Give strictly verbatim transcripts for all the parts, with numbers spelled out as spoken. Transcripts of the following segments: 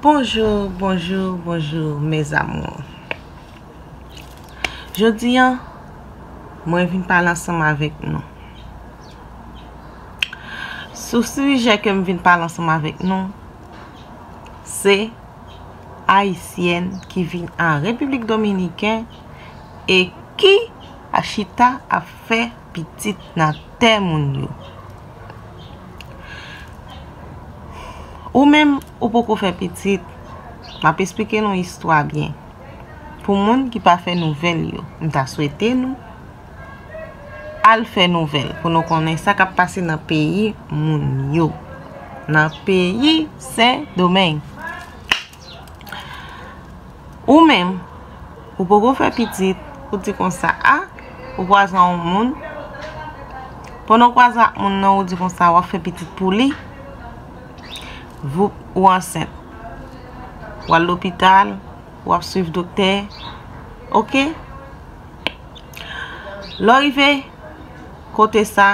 Bonjou, bonjou, bonjou, mes amours. Jodi a, mwen vin pale ansanm avèk nou. Sou sijè ke m vin pale ansanm avèk nou, se Ayisyèn ki vin an Repiblik Dominiken e ki ap chita ap fè pitit nan tè moun yo. Ou menm, ou poko fè pitit, m ap esplike nou istwa byen. Pou moun ki pa fè nouvèl yo, m ta swete nou al fè nouvèl pou nou konnen sa k ap pase nan peyi moun yo, nan peyi Sendomeng. Ou menm, ou poko fè pitit, ou di konsa, a, ou kwaze yon moun. Pandan w kwaze ak moun nan, ou di konsa, w ap fè pitit pou li. Voup, ou ansent. W al lopital, w ap swiv doktè. Oke? Lè w rive kote sa,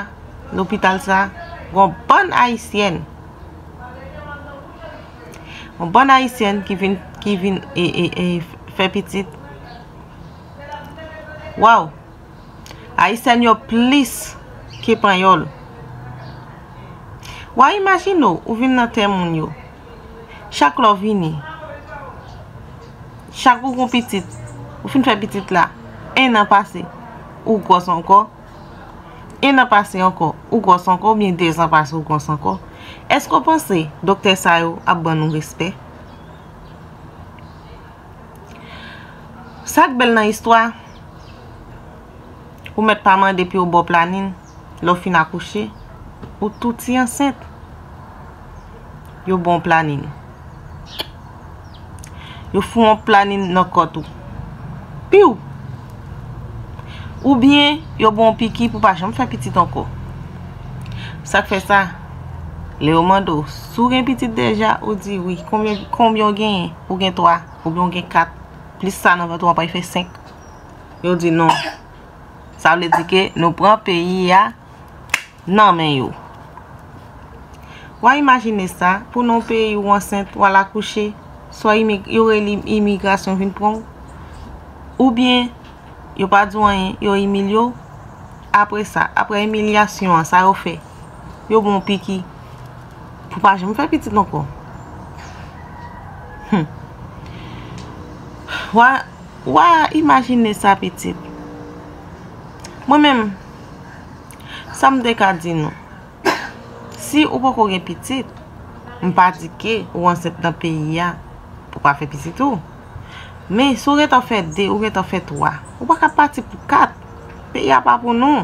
lopital sa, gon bann Ayisyèn. Yon bann Ayisyèn ki vin, ki vin e, e, e, fè pitit. Waw! Ayisyèn yo plis ke panyòl. W a imajine w, ou vin nan tè moun yo. Chak lè w vini, chak ou gon pitit, ou fin fè pitit la, en an pase, ou gwòs ankò. En an pase ankò, ou gwòs ankò, oubyen dezan pase, ou gwòs ankò. Èske w panse doktè sa yo ap ban nou respè? Sa k bèl nan istwa, ou mèt pa mande pou yo ba w planin, lè w fin akouche, ou touti ansent. Yo ba w planin. Yo fout yon planin nan kòt ou. Piw! Oubyen yo ba w piki pou pa janm fè pitit ankò. Sa k fè sa? Lè yo mande w si w gen pitit deja, ou di wi. Konbyen, konbyen w genyen? Ou gen twa, oubyen w gen kat. Plis sa nan vant ou an pral fè senk. Yo di non. Sa vle di ke nou pran peyi a nan men yo. W a imajine sa, pou nan yon peyi ou ansent, w al akouche, swa imi-, yo rele imigrasyon vin pran w, oubyen yo pa di w anyen, yo imilye w. Apre sa, apre imilyasyon an, sa yo fè? Yo ba w piki pou pa janm fè pitit ankò. Hmm. W a, w a imajine sa, pitit. Mwen menm, sa m te ka di nou, si ou poko gen pitit, m pa di ke ou ansent nan peyi a pou pa fè pitit ou. Men si w gentan fè de, ou gentan fè twa, ou pa ka pati pou kat. Peyi a pa pou nou.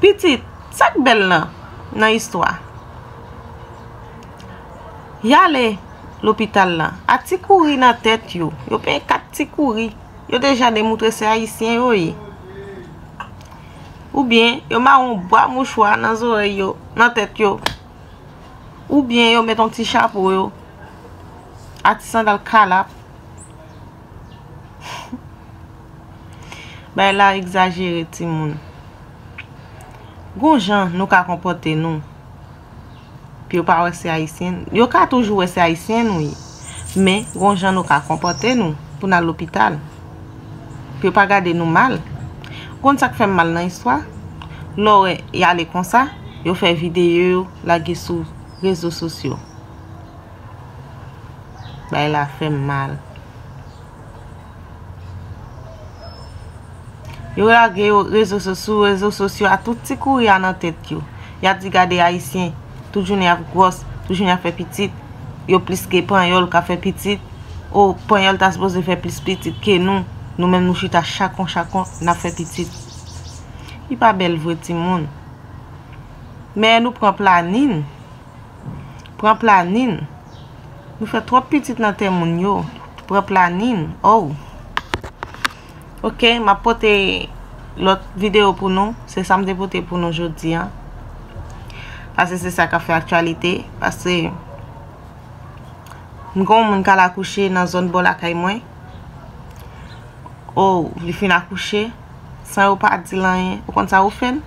Pitit, sa k bèl lan nan istwa? Y ale lopital lan a ti kouri nan tèt yo. Yo peye kat ti kouri. Yo deja demoutre se Ayisyen yo ye. Oubyen yo mare yon bwa mouchwa nan zòrèy yo, nan tèt yo. Oubyen yo met yon ti chapo yo, a ti sandal kalap. Bagay la egzajere, timoun. Gon jan nou ka konpòte nou. Pou yo pa wè se Ayisyen. Yo ka toujou wè se Ayisyen nou ye. Men, gon jan nou ka konpòte nou pou n al lopital. Pou yo pa gade nou mal. Ou konn sa k fè m mal nan istwa? Lè w wè y ale konsa, yo fè videyo yo lage sou rezo sosyo. Bagay la fè m mal. Yo lage yo rezo so-, sou rezo sosyo a tout ti kouri a nan tèt yo. Y ap di gade Ayisyen, tout jounen y ap gwòs, tout jounen y ap fè pitit. Yo plis ke panyòl k ap fè pitit. O, panyòl ta sipoze fè plis pitit ke nou. Nou menm nou chita chakon chakon, n ap fè pitit. Li pa bèl vre, timoun. Men nou pran planin. Pran planin. Nou fè twòp pitit nan tè moun yo. Pran planin. Oh. Ok, m ap pote lòt videyo pou nou. Se sa m te pote pou nou jodi a. Paske se sa k ap fè aktyalite. Paske m gen yon moun k al akouche nan zòn bò lakay mwen. Oh, li fin akouche, san yo pa di l anyen. Ou konn sa yo fè l?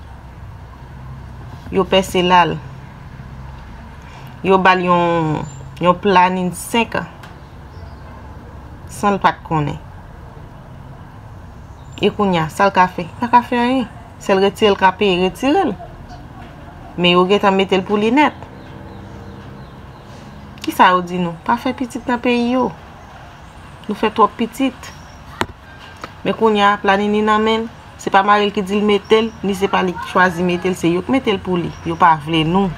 Yo pèse l al. Yo ba l yon, yon planin senk an san l pa t konnen. E kounye a, sa l ka fè? Li pa ka fè anyen. Sèl retire l ka peye, retire l. Men yo gentan mete l pou li nèt. Kisa yo di nou? Pa fè pitit nan peyi yo. Nou fè twòp pitit. Men kounye a, planin li nan men l. Se pa mari l ki di l mete l, ni se pa li ki chwazi mete l, se yo k mete l pou li. Yo pa vle nou.